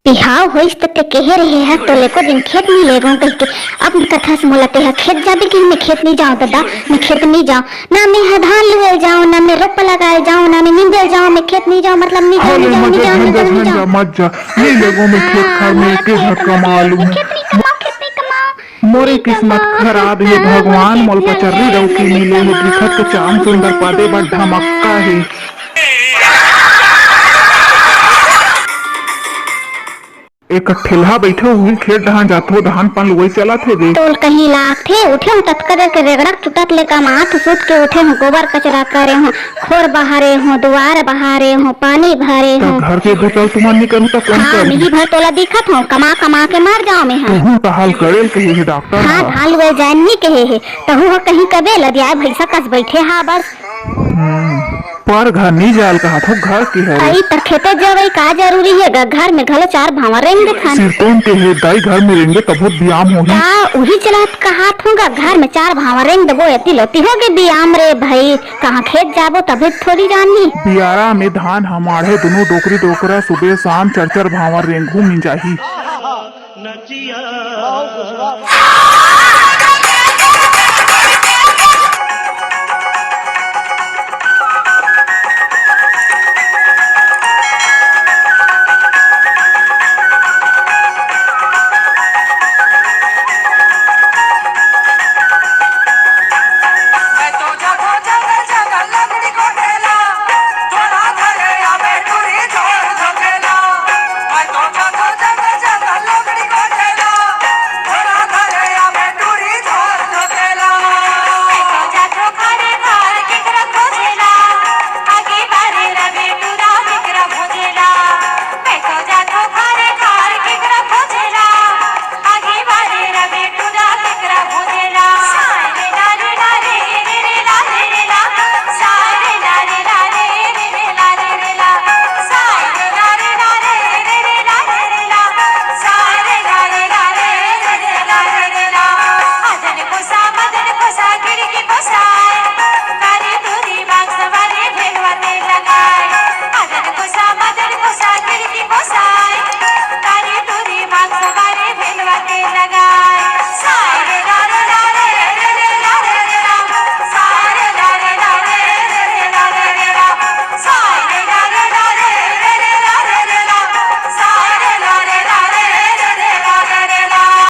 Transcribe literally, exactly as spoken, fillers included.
बिहाव होइस त ते केहे रहे हस, तोला एको दिन खेत नी लेगों कहिके। अब कथस मोला तेहा खेत जाबे कि मैं खेत नी जांव ददा, मैं खेत नी जांव। ना मैं हा धान लुए जांव, ना मैं रोपा लगाए जांव, ना मैं निंदे जांव, मैं खेत नी जांव, मतलब नी जांव, हाँ, नी ले जांव, मत नी जा, जांव, नी जांव, नी जांव। मत जा। नी लेगों मैं खेत खार में, हाँ, एके घर कमा लूं। खेत नी कमाओ, खेत नी कमाओ। मोरे किस्मत खराब हे भगवान, मोला पचर्री डौकी मिले हे, दिखत के चाम सुंदर, पादे बर धमक्का हे। एक ठेलहा बइठे हो, उही खेत डहान जाथो, धान पान लुवई चलत हे बे। तोल कहीं लागथे, उठे हूँ ततका देर के रेगड़ा चुटत ले कमात सुत के उठे हूँ, गोबर कचरा करे हूँ, खोर बहारे हूँ, दुवार बहारे हूँ, पानी भरे हूँ। घर के बोतल तुमन नी करू त कोन हाँ, करही? मिही भर तोला दिखत हूँ, कमा कमा के मर जाओ मैं हाँ। तुहू त हाल करेल कहे हे डॉक्टर हाँ, हा। धान लुए जाए नी कहे हे, तहू ह कहीं कबे लदियाए भैंसा कस बइठे हा बस। हम्म, पर घर नी जाल कहा थो, घर के हरे। अई त खेते जवई का जरूरी हे ग? घर में घलो चार भांवर रेंग देथन। सिरतोन के हे दाई, घर में रेंगे तभो बियाम होही। का उही चलत कहा थो ग, घर में चार भांवर रेंग देबो, एती लोती होगे बियाम रे भई। कहाँ खेत जाबो तभे थोड़ी जानही। बियारा में धान हमाड़े दुनों डोकरी डोकरा सुबह शाम चर चर भांवर रेंगहू मिंजाही। नचिया।